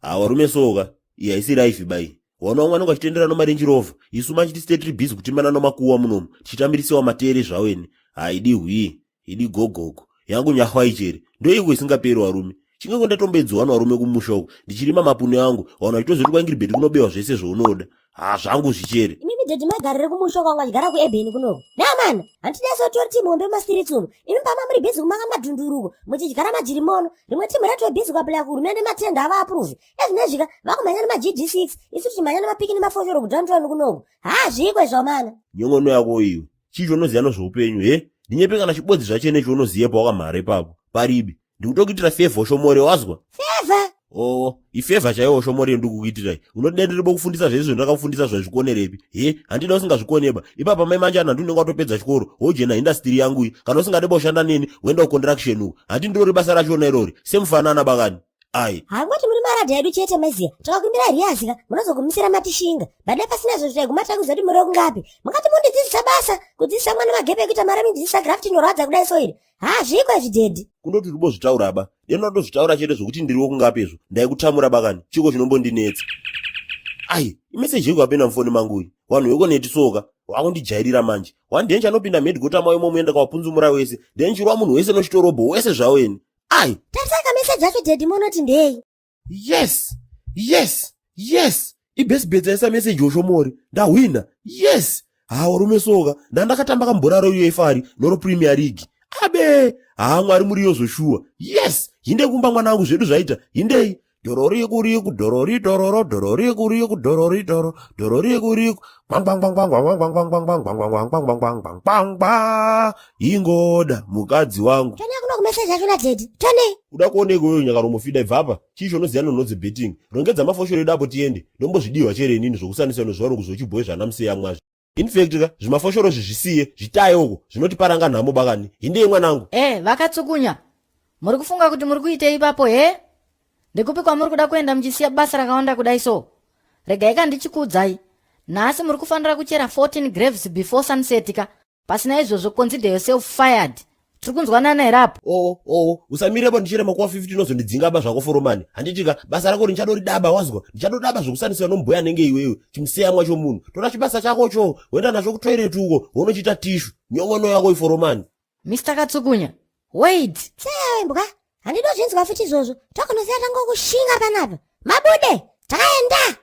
Ha, varume soka, iyi haisi life bai. Wana vamwe vanenge vachitendera nomarenji rovha, isu manje tisite tiri busy kutimana nomakuwa munomu, tichitambirisiwa matere zvawo ini. Haidi hwii, idi gogogo. Yangu nyahwa ichere. Ndoiko isingaperi varume. Chingango ndatomboedzi wani varume kumusha uku, ndichirima mapune angu, vanhu vachitozoti kwaingiribheti kunobewa zvese zvaunoda. Ha, zvangu zvichere. Imimi daddy maigarire kumusha kwangu achigara kuebeni kunoku. Namana, handida so tori team hombe mumastreets umu. Imi pama muri busy kumaka madhunduruko, muchidyara majirimono. Rimwe team ratove busy kuaplaya kuhurumende matenda ava approve. Ezvinezvika vakumhanya nemaGD6, isu tichimhanya nemapiki nemafoshoro kudowntown kunoku. Ha, zviiko izvo mana. Nyongono yako iwe. Chii chaunoziva nozveupenyu he? Ndinyepe kana chibodzi zvachene chaunoziva pawakamhara ipapo. Paribi. Ndikutokuitira favor shomore wazwa? Favor? Oo, ifavor chaiwo shomore ndikukuitirai. Unoti ndiri bokufundisa zvese zvandakakufundisa zvazvikonerepi? He, handida usingazvikoneba. Ipapa mai manje anhu unenge watopedza chikoro, wojena industry yangu iyi. Kana usingade boshanda neni, woenda kucontraction uku. Handi ndirori basa rachona irori. Semufanana bakani. Ai. Hangoti muri maradha edu chete maiziya. Takakumbira riazika, munozogumisira matishinga. Bada pasina zvo zvaiguma takuzoti muri kungapi. Mukati mundidzidzisa basa, kudzidzisa mwana magepe ekuita mari mundidzidzisa graft inorwadza kudai so iri. Ha, zviiko izvi daddy. Kundoti rubozvitaura ba. Deno ndozvitaura chete zvokuti ndiri wokungapi izvo. Ndaikutamura bakani. Chiko chinombondinetsa. Ai, imeseji yeko apinda mufoni mangu iyi. Vanhu vekoneti soka. Wakundijairira manje. One day ndichanopinda mhedgota mayo imomo enda kawapunzumura wese. Then chirwa munhu wese nochitorobho wese zvawo ini. Ai. Tarisai kameseji acho daddy munoti ndei. Yes. Yes. Yes. Ibesibetsa isa message oshomori. Ndahwina. Yes. Ha warume soka. Ndandakatamba kambhora ro UEFA ri noro Premier League. Abe. Ha Mwari muriyo zvoshuwa. Yes. Hinde kumba mwana wangu zvedu zvaita. Hindei. Dorori kuriku dorori dororo dorori kuriku dorori doro dorori kuriku gwangwangwangwangwangwangwangwangwangwangwangwangwangwangwangwa ingoda mukadzi wangu. Tone kuno kumeseji acho na daddy. Tone. Uda kuoneka uyo nyakaromofida ibva apa. Chii chaunoziva nonodzi betting. Rongedza mafoshoro edu apo tiende. Ndombozvidiwa chere inini zvokusanisa nozvivarungu zvochibhoyi zvana museya mwazvo. In fact ka zvimafoshoro izvi zvisiye zvitaye uko zvinotiparanga nhamo bakani. Hindei mwanangu. Eh, vakatsukunya. Muri kufunga kuti muri kuitei ipapo he? Ndekupi kwamuri kuda kuenda muchisiya basa rakawanda kudai so? Regai ka ndichikuudzai. Nhasi muri kufanira kuchera 14 graves before sunset ka. Pasina izvozvo consider yourself fired. Tiri kunzwanana here apo? Oo, oo, usamire apo ndichere makuva 50 unozondidzinga ba zvako foromani. Handitika basa rako ndichadoridaba wazwa. Ndichadodaba zvekusanisiwa nombuya anenge iwewe. Chimuseyamwa chomunhu. Tora chibasa chakocho, woenda nacho kutoilet uko, wonochiita tishu. Nyongono yako iforomani. Mr. Katsukunya, wait. Seyawe mbwa, handidozvinzwa futi izvozvo. Tokunosiya tangokushinga panapa. Mabude, takaenda.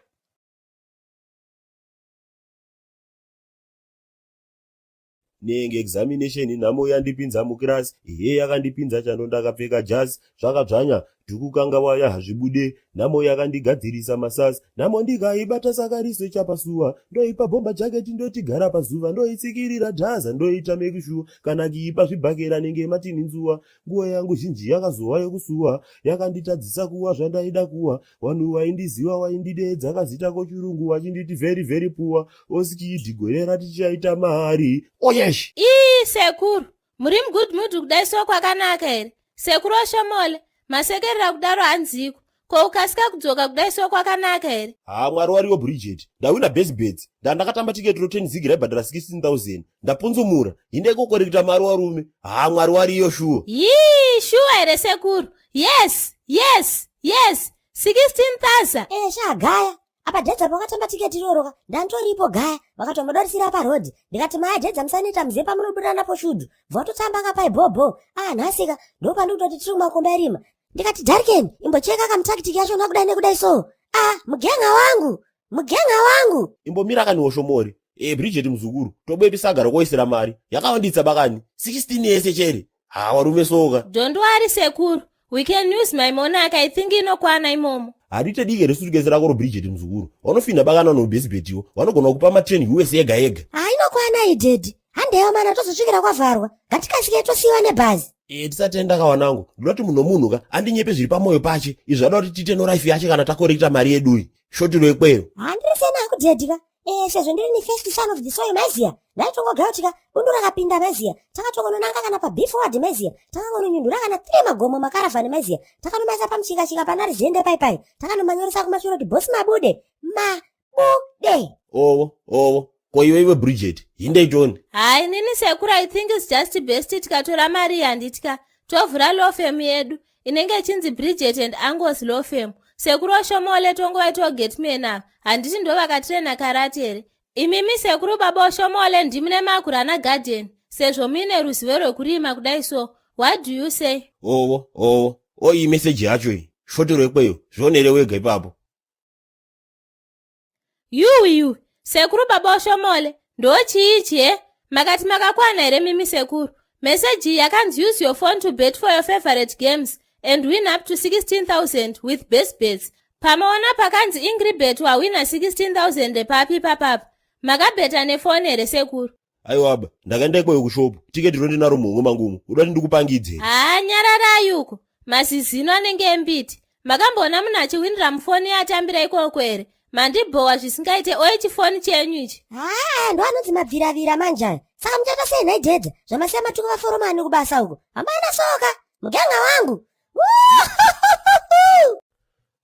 Nenge examination nhamo yandipinza mukirasi ehe yakandipinza chando ndakapfeka jasi zvakadzvanya dhuku kanga waya hazvibude nhamo yakandigadzirisa masasi nhamo ndikaibata saka riso chapasuwa ndoipa bhomba jaketi ndoti gara pazuva ndoitsikirira dhaza ndoita mekishuwa kana kiipa zvibhakera nenge matini nzuwa nguva yangu zhinji yakazowa yekusuwa yakanditadzisa kuwa zvandaida kuwa Vanhu vaindiziva vaindideedza kazita kochirungu vachinditi very very poor oskid gore ratichaita mari oyesh. Ii sekuru muri mugood mood kudai so kwakanaka here sekuru oshomole masekerera kudaro hanziko ko ukasika kudzoka kudai so kwakanaka here Haa mwari wariyo Bridget ndawina base bets ndandakatamba tiketi ro 10 zig raibhadhara 16000 ndapunzumura hinde kokorekita mari warume haa mwari wariyo shuwa. Yii shuwa here sekuru yes yes yes 16000 Eh sha gaya. Apa Dedza pakatamba tiketi iroro ka ndantoripo gaya vakatombodarisira paroad ndikati maya Dedza musanoita muzive pamunobuda napo shudhu bva ka pai bhobho ah nhasika ndopandikutoti tiri kumakomba erima ndikati Darken imbocheka kamutakitiki yacho nakudai nekudai so ah mugenga wangu mugenga wangu Imbomira kani woshomori. Eh Bridget muzukuru tobwepi saga rokoisira mari yakawanditsa bakani 16 yese chere. Ha warume soka. Don't worry sekuru we can use my monarch i think inokwana imomo. Hariite diki here sutukesi rako roBridget muzukuru. Vanofinha bakana nobhesibhetiwo vanogona kupa ma 10 US ega ega. Ah inokwana iyi daddy handeyo mana tozosvikira kwavharwa ngatikasike tosiiwa nebhazi. Eh tisatenda ka wanangu. Ndoda kuti munhu nomunhu ka andinyepe zviri pamoyo pache. Izvi zvada kuti tiite no life yache kana takorekita mari yedu iyi. Shotiro ikweyo. Handiri sena hangu daddy ka Eh, sezvo ndiri ni first son of the soil maiziya ndaitongoga kuti ka bundu rakapinda maiziya takatongononanga kana pa forward maiziya takangononyundura kana three magomo makaravhani maiziya takanomaisa pamuchikachika pana rizende pai pai takanomanyoresa kumashure kuti bosi mabude mabude Ovo, ovo. Ko iwe iwe Bridget, hindei toni. Hayi nini sekuru i think its just best tikatora mari handitya tovhura law firm yedu inenge ichinzi Bridget and Angos law firm. Sekuru Oshomole tongovaitawo gateman ava, handiti ndo vakatirena karate here? Imimi sekuru baba Oshomole ndimune makurana garden sezvo muine ruzivo rwekurima kudai so. What do you say? Owo, owo, oyi meseji yacho iyi. Shotero ikweyo, zvionere wega ipapo. Yuwi yuwi, sekuru baba Oshomole, ndochii ichi he? Makati makakwana here mimi sekuru? Meseji iyi yakanzi use your phone to bet for your favorite games and win up to 16,000 with best bets. Pamaona pakanzi Ingribet wawina 16,000 papi papapa. Makabheta nefoni here sekuru? Aiwa ba, ndakaenda ikweyo kushopu. Tiketi rondinaro muhomwe mangu umu. Uda kuti ndikupangidze. Haa nyararai uko. Mazizino anenge embiti. Makamboona munhu achiwinira mufoni yaatambira ikoko here? Mandibhowa zvisingaite oye chifoni chenyu ichi. Haa ndo anonzi mabviravira manje aya. Saka muchaita sei nhai Jedza? Zvamasiya matuka vaforomani kubasa uko. Hamana soka. Muganga wangu.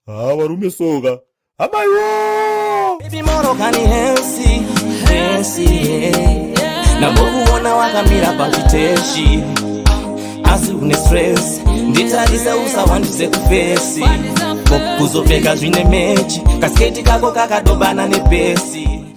Haa varume soka. Amaiwo! Baby moro kani hensi hensi yeah. Ndambokuona wakamira pachiteshi asi une stress nditarise usawandise kufesi kuzopfeka zvine mechi kasketi kako kakadobana nepesi.